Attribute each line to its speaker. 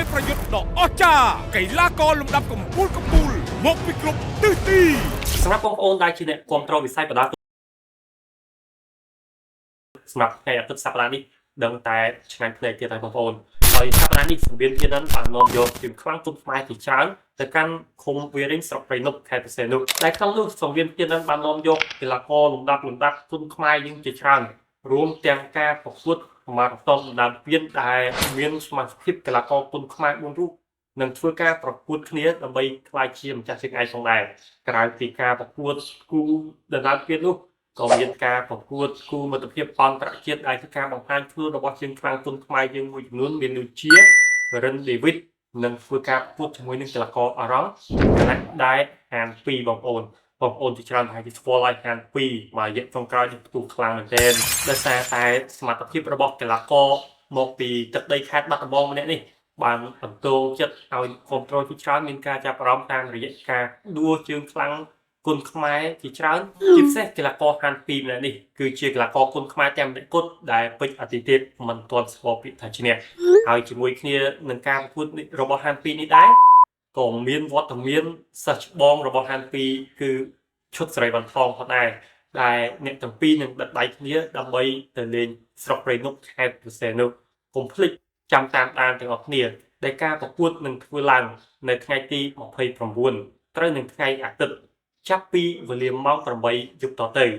Speaker 1: លេបប្រយុទ្ធដ៏អស្ចារ្យកីឡាករលំដាប់កំពូលកំពូលមកពីគ្រប់ទិសទី
Speaker 2: សម្រាប់បងប្អូនដែលជាអ្នកគ្រប់គ្រងវិស័យបដាសម្រាប់ថ្ងៃអាទិត្យសប្តាហ៍នេះដឹងតែឆ្ងាញ់ភ្នែកទៀតហើយបងប្អូនហើយសប្តាហ៍នេះសង្វៀនធានិនបាននាំយកทีមខ្លាំងទុនខ្មែរជាច្រើនទៅកាន់ឃុំវារិញស្រុកព្រៃនប់ខេត្តព្រះសីហនុដែលក្នុងនោះសង្វៀនធានិនបាននាំយកកីឡាករលំដាប់លំដាប់ទុនខ្មែរយើងជាច្រើនរួមទាំងការប្រកួតម៉ារ៉ាតុនដណ្ដើមពានដែលមានសមាជិកកីឡាករទុនខ្មែរ4រូបនឹងធ្វើការប្រកួតគ្នាដើម្បីក្លាយជាម្ចាស់ជើងឯកផងដែរក្រៅពីការប្រកួតគូដណ្ដើមពាននោះក៏មានការប្រកួតគូមិត្តភាពអន្តរជាតិដែលជាការបង្ហាញខ្លួនរបស់ជើងខ្លាំងទុនខ្មែរយើងមួយចំនួនមានដូចជា រិនដេវីតនឹងធ្វើការប្រកួតជាមួយនឹងកីឡាករអារ៉ង់ខណៈដែលហាន2បងប្អូនបងប្អូនជាច្រើនប្រហែលជាស្គាល់ហើយហាន2មួយរយៈចុងក្រោយនេះផ្ទុះខ្លាំងមែនទែនដោយសារតែសមត្ថភាពរបស់កីឡាករមកពីទឹកដីខេត្តបាត់ដំបងម្នាក់នេះបានបន្ទោចិត្តឲ្យគ្រប់គ្រងជាច្រើនមានការចាប់អារម្មណ៍តាមរយៈការដួលជើងខ្លាំងគុនខ្មែរជាច្រើនជាពិសេសកីឡាករហាន2ម្នាក់នេះគឺជាកីឡាករគុនខ្មែរតែម្នាក់គត់ដែលពេជ្រអតិទេពមិនទាន់ស្គាល់ពាក្យថាឈ្នះ ហើយជាមួយគ្នានឹងការប្រកួតនេះរបស់ហាន2នេះដែរក៏មានវត្តមានសិស្សច្បងរបស់ហាន2គឺឈុតសេរីវ៉ាន់ថងផងដែរដែលអ្នកទាំងពីរនឹងដិតដៃគ្នាដើម្បីទៅលេងស្រុកព្រៃនប់ខេត្តព្រះសីហនុកុំភ្លេចចាំតាមដានទាំងអស់គ្នាដែលការប្រកួតនឹងធ្វើឡើងនៅថ្ងៃទី29ត្រូវនឹងថ្ងៃអាទិត្យចាប់ពីវេលាម៉ោង8យប់តទៅ។